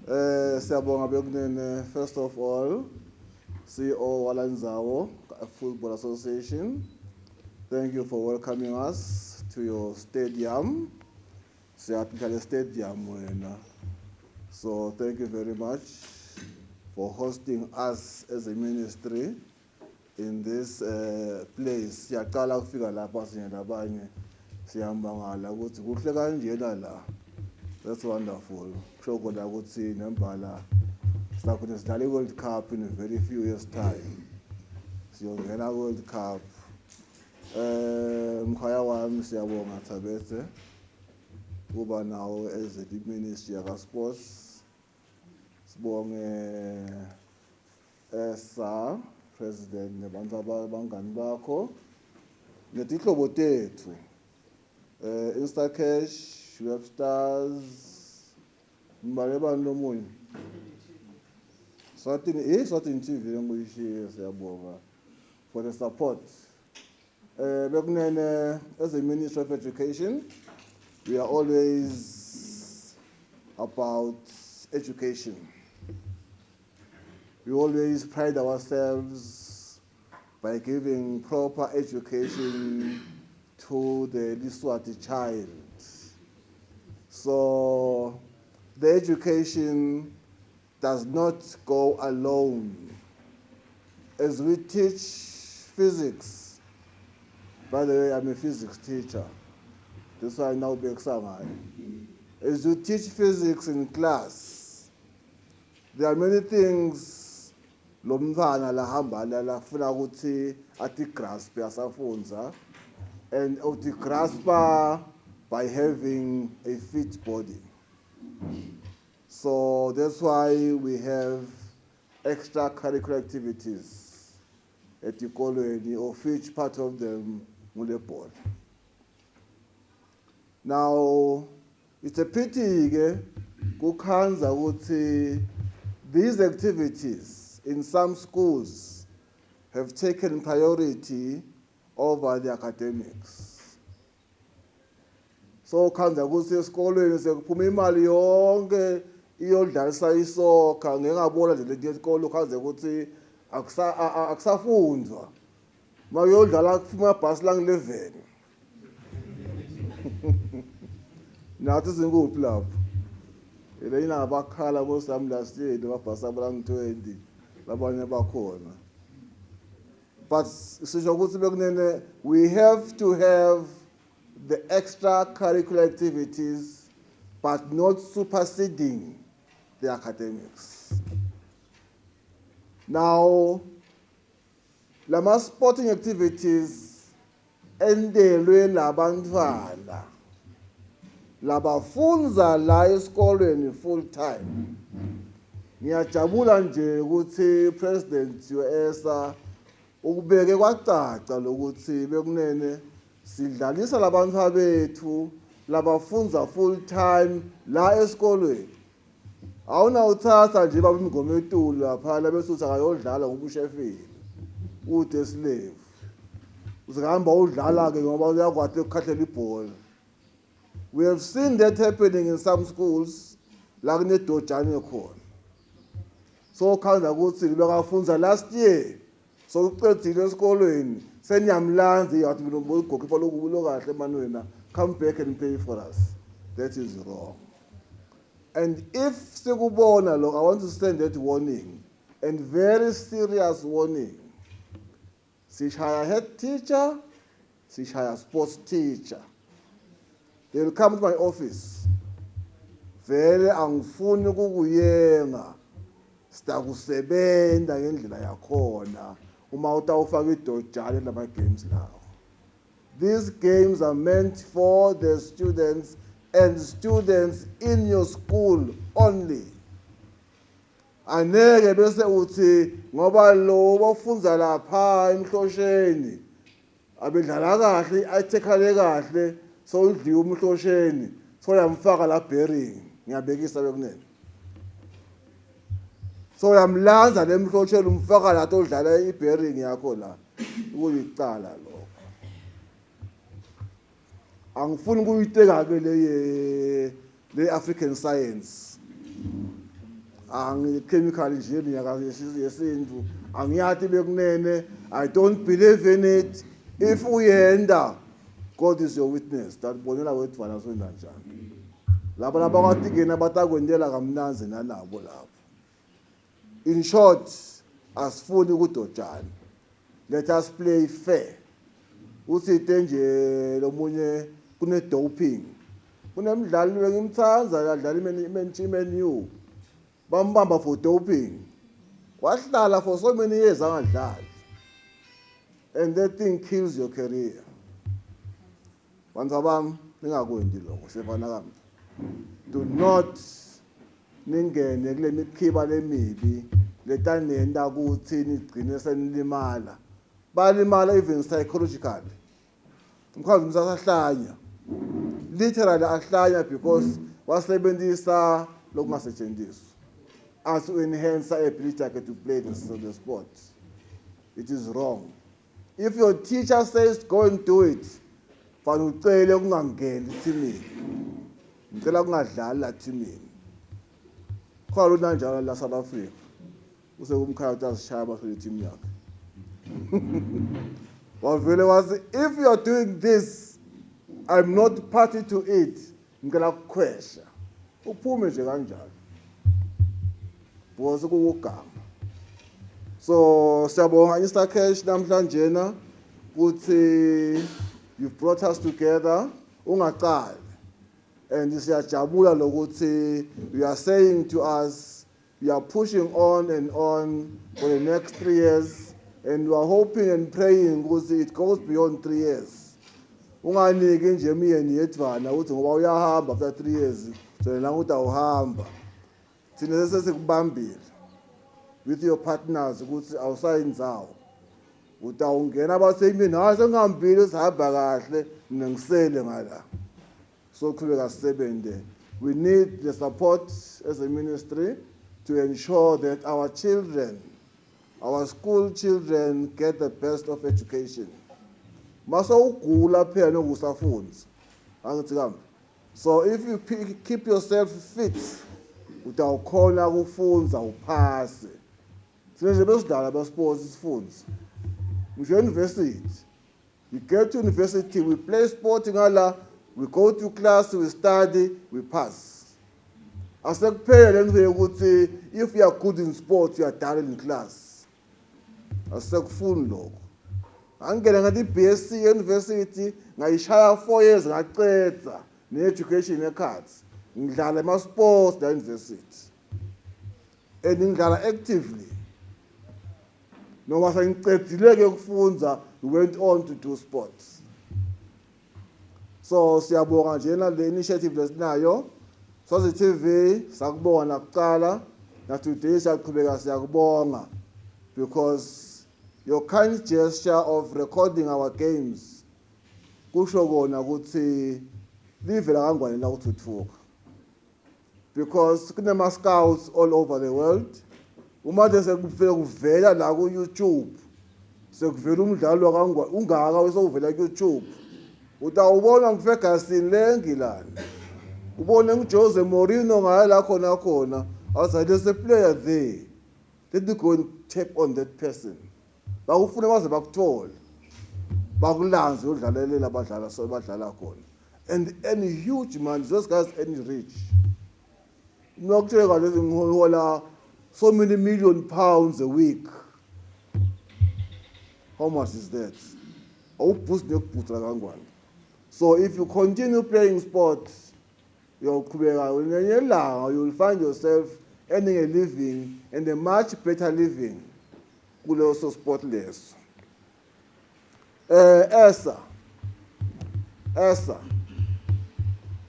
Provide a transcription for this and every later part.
Siyabonga bekunene, first of all, CEO walandzawo Football Association. Thank you for welcoming us to your stadium. Siyaphila stadium wena. So thank you very much for hosting us as a ministry in this place. Siyaqala ukufika lapha sinye labanye, siyambangala ukuthi kuhle kanjena la. That's wonderful. Kusho khona ukuthi nembala sizakhona sidlala i-World Cup in a very few years' time. Siyongena World Cup. Mkhaya wami, siyabonga Thabethe kuba nawo as the ministry yaka sports. Sibonge esa president nebantu abangani bakho netihlobo tethu, Instacash, Websters, mbale bani lomunye, Swatini TV nguyishiye. Siyabonga for the support. Bekunene, as a Ministry of Education, we are always about education. We always pride ourselves by giving proper education to the Liswati child. So the education does not go alone. As we teach physics, by the way, I'm a physics teacher. That's why I now be. As you teach physics in class, there are many things lo mntwana lahamba lafuna ukuthi athi grasp asafundza, and uthi graspa by having a fit body. So that's why we have extracurricular activities etikolweni, of which part of them ngule bhola. Now it's a pity ke kukhandza ukuthi these activities in some schools have taken priority over the academics. So khandza ukuthi esikolweni sekuphuma imali yonke iyodlalisa isoccer. Ngeke ngabona nje leti yesikolo, khandze ukuthi akusafundwa, mayodlala kuphuma amabhasi lang 11. Nathi singuphi lapho ile abakhala kosami last year, amabhasi abo lang 20 labanye bakhona. But sisho ukuthi bekunene we have to have the extracurricular activities, but not superseding the academics. Now lama sporting activities endelwe labantwana labafundza la esikolweni full time. Ngiyajabula nje ukuthi President we-ESA ukubeke kwacaca lokuthi bekunene sidlalisa labantwana bethu labafundza full time la esikolweni. Awunawuthatha nje baba imgomo etulu lapha bese uthi akayodlala ngoba ushefile ude esilevu, uzihamba udlala ke ngoba uyakwati ukukhahlela ibhola. We have seen that happening in some schools la kunedojane khona. So khandza ukuthi bekafundza last year, so uqedile esikolweni, seniyamlanza yathi mina ugoalkeeper lokubulo kahle mani wena, come back and play for us. That is wrong. And if sikubona lo, I want to send that warning, and very serious warning. Sishaya head teacher, sishaya sports teacher. They will come to my office. Vele angifuni ukukuyenga, sitakusebenta ngendlela yakhona uma utawufaka idojane lama games lawo. These games are meant for the students and students in your school only. Aneke bese uthi ngoba lo bafundza lapha emhlosheni abedlala kahle, ayithekhale kahle, so udliwe umhlosheni, so yamfaka la bearing. Ngiyabekisa bekunene, so uyamlanza lemhlosheni, umfaka la todlala i-bearing yakho la, kuyicala lokho. Angifuni ukuyiteka ke le African science. Angi-chemical nje yesintu angiyathi bekunene. I don't believe in it. If uyenda, God is your witness that bonela wedvana soyenda njani. Laba labakwatingena batakwendela kamnanzi nalabo lapho. In short, asifuni ukudojana. Let us play fair. Uthite nje lomunye kune doping. Kunemidlalo bengimthanza adlala iMan U. Bambamba for doping. Wahlala for so many years angadlali. And that thing kills your career. Bantu bami ningakwendi lokho sefana kami. Do not ningene kule mikhiba lemibi letanenda ukuthi nigcine senilimala. Balimala even psychologically. Mkhazi umsasahlanya. Literally ahlanya because wasebenzisa lokungasetshenziswa. As to enhance our ability to play the sport. It is wrong. If your teacher says go and do it, fanele ucele ukungangeni ethimini. Ngicela kungadlali la thimini. Khona kanjalo la South Africa. Usekumkhaya uthi azishaya abathole team yakhe. Wavele wathi if you are doing this, I'm not party to it. Ngicela ukukhwesha. Uphume nje kanjalo. Because kukuganga. So siyabonga Instacash namhlanje na ukuthi you've brought us together ungaqali. And siyajabula lokuthi you are saying to us you are pushing on and on for the next 3 years, and we are hoping and praying ukuthi it goes beyond 3 years. Unganiki nje imiyeni yedvana ukuthi ngoba uyahamba after 3 years so la ukuthi awuhamba. Thina sesikubambile with your partners ukuthi awusayinzawo. Utawungena abasemini hayi sengihambile sihamba kahle mina ngisele ngala. So qhubeka sisebenze. We need the support as a ministry to ensure that our children, our school children get the best of education. Mase ugula phela nokusafunza. Angithi kambe. So if you keep yourself fit, utawukhona ukufunza uphase. Sine nje besidlala ba sports sifunza. Ngisho university. We get to university, we play sport ngala, we go to class, we study, we pass. Asekuphele lento yokuthi if you are good in sports, you are dull in class. Asekufuni lokho. Angene ngathi BSc university ngayishaya 4 years ngaqedza ne-education ekhathi. Ngidlala ema sports la university. And ngidlala actively. Noma sengiqedile ke ukufunza, we went on to do sports. So siyabonga njena le initiative lesinayo. Swazi TV sakubonga kuqala, na today siyaqhubeka siyakubonga because your kind gesture of recording our games kusho kona ukuthi live la kaNgwane la ukuthuthuka. Because kunema scouts all over the world. Uma sekufike kuvela la ku YouTube sekuvela umdlalo kaNgwane ungaka wesovela ku YouTube. Utawubona nguFerguson le Engilandi. Ubone nguJose Mourinho ngaye la khona khona. Outside there's a player there. Let me go and tap on that person. Bakufuna baze bakuthole. Bakulanze udlalelela abadlala so badlala khona. And any huge man, those guys any rich. Nokutshela lezi ngihola so many million pounds a week. How much is that? Awuboost nokuboosta kaNgwane. So if you continue playing sports, uyawuqhubeka ngelinye ilanga you will find yourself earning a living and a much better living kuleso sport leso. ESSA,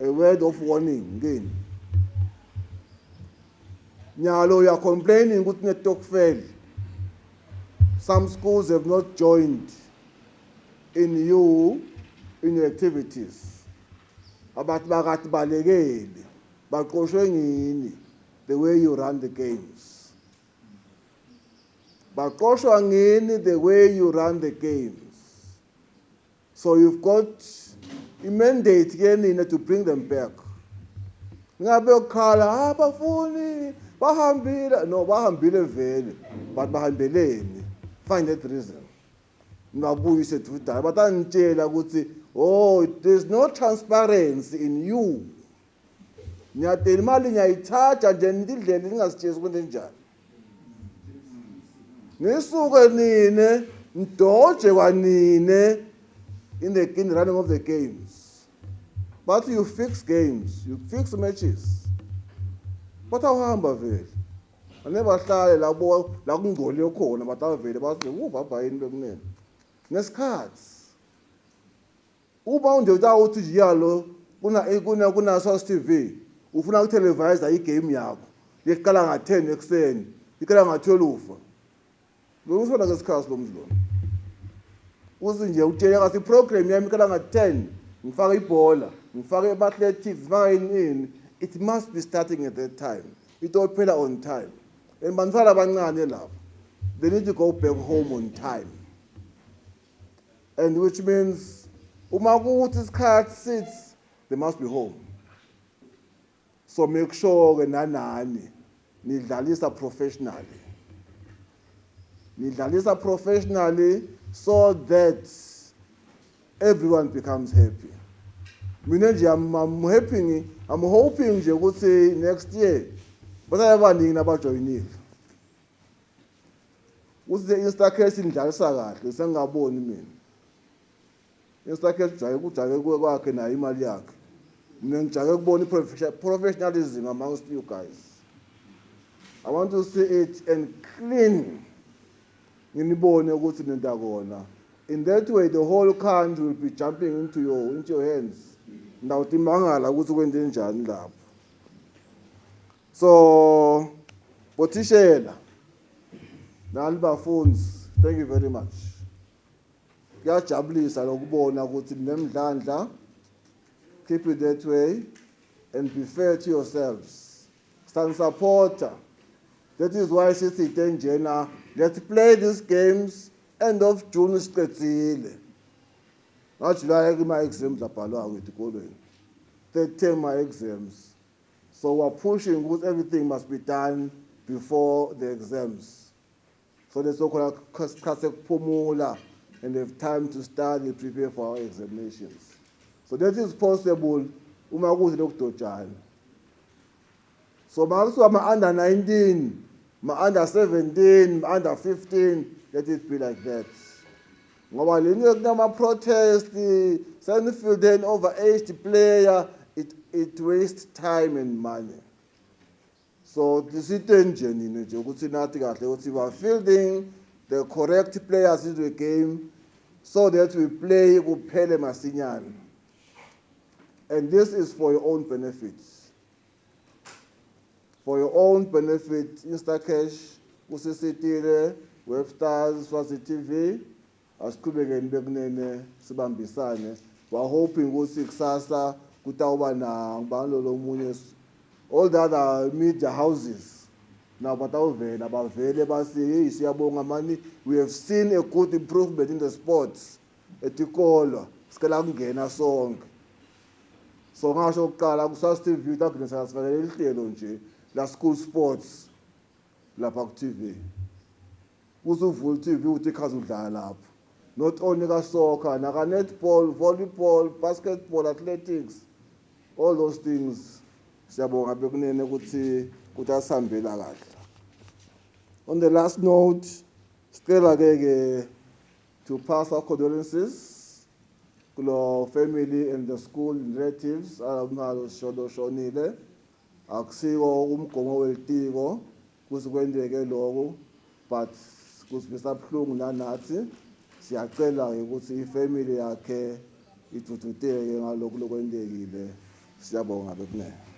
a word of warning again. Nyalo, you are complaining ukuthi ne-stokvel. Some schools have not joined in you in your activities. Abathi bakathi balekele baqoshwe ngini the way you run the games. Baqoshwa ngini the way you run the games. So you've got a mandate ke nina to bring them back. Ngabe ukhala abafuni Bahambile, no, bahambile vele, but bahambeleni? Find that reason. Nibabuyise dudane, batanitshela ukuthi oh, there's no transparency in you. Niyadela imali, niyayithatha nje nindlela ningasitsheli ukuthi njani. Nisuke nine ndoje kwanine in the running of the games. But you fix games, you fix matches. But awuhamba vele. Anebahlale labo la kungcole khona, batavele bathi uvava yini bekunene. Ngesikhathi uba nje utawuthi nje yalo kuna Source TV, ufuna ukutelevise igame yakho liqala nga-10 ekuseni, iqala nga-12, lo usona ngesikhathi lo mzi lona uthi nje utshele kathi iprogram yami iqala nga-10, ngifake ibhola, ngifake athletics, ngifake ini ini. It must be starting at that time, itophela on time. And bantwana abancane lapho, they need to go back home on time, and which means uma kuthi isikhathi sits, they must be home. So make sure ke nanani nidlalisa professionally, nidlalisa professionally so that everyone becomes happy. Mina nje I'm hoping nje ukuthi next year basabe baningi nabajoyinile, uthi Instacash nidlalisa kahle. Sengingaboni mina Instacash ujake kujake kwakhe nayo imali yakhe. Mina ngijake kubona i-professionalism amongst you guys. I want to see it and clean, nginibone ukuthi nenta kona. In that way the whole country will be jumping into your hands. Ndawuthi imangala ukuthi kwente njani lapho. So bothishela nani bafundi, thank you very much. Kuyajabulisa lokubona ukuthi nemdlandla. Keep it that way and be fair to yourselves. Stand supporter. That is why sithi njena, let's play these games end of June, siqedzile. NgaJuly kuma exams abhalwako etikolweni, third term exams. So we're pushing ukuthi everything must be done before the exams, so lesokhona isikhathi sekuphumula and have time to study, prepare for our examinations. So that is possible uma kuze lokudojana. So makuthiwa ma-under 19, ma-under 17, ma-under 15, let it be like that, ngoba le nto kunama-protest, senifield an overaged player, it wastes time and money. So sithe nje nina nje ukuthi nathi kahle ukuthi we are fielding the correct players into the game so that we play kuphele masinyane. And this is for your own benefit, for your own benefit. Instacash usisitile, Webstars, Swazi TV, asiqhubekeni bekunene sibambisane. We are hoping ukuthi kusasa kutawuba na ngibani lo lomunye, all the other media houses nabo batawuvela bavele basi, "Hey, siyabonga mani, we have seen a good improvement in the sports etikolwa, sicela kungena sonke." So ngasho ukuqala ku-Swazi TV tagcina sasifanele ihlelo nje la school sports lapha ku-TV, usuvula i-TV uthi ikhazi udlala lapho, not only ka-soccer, naka-netball, volleyball, basketball, athletics, all those things. Siyabonga bekunene ukuthi kuthi asihambela kahle. On the last note, sicela ke ke to pass our condolences kulo family and the school and relatives alomhalo shodo shonile. Akusiko umgomo welitiko kuze kwenteke lokho, but kusivisa buhlungu nanathi. Siyacela ukuthi ifamily yakhe iduduteke ngalokhu lokwentekile. Siyabonga bekunene.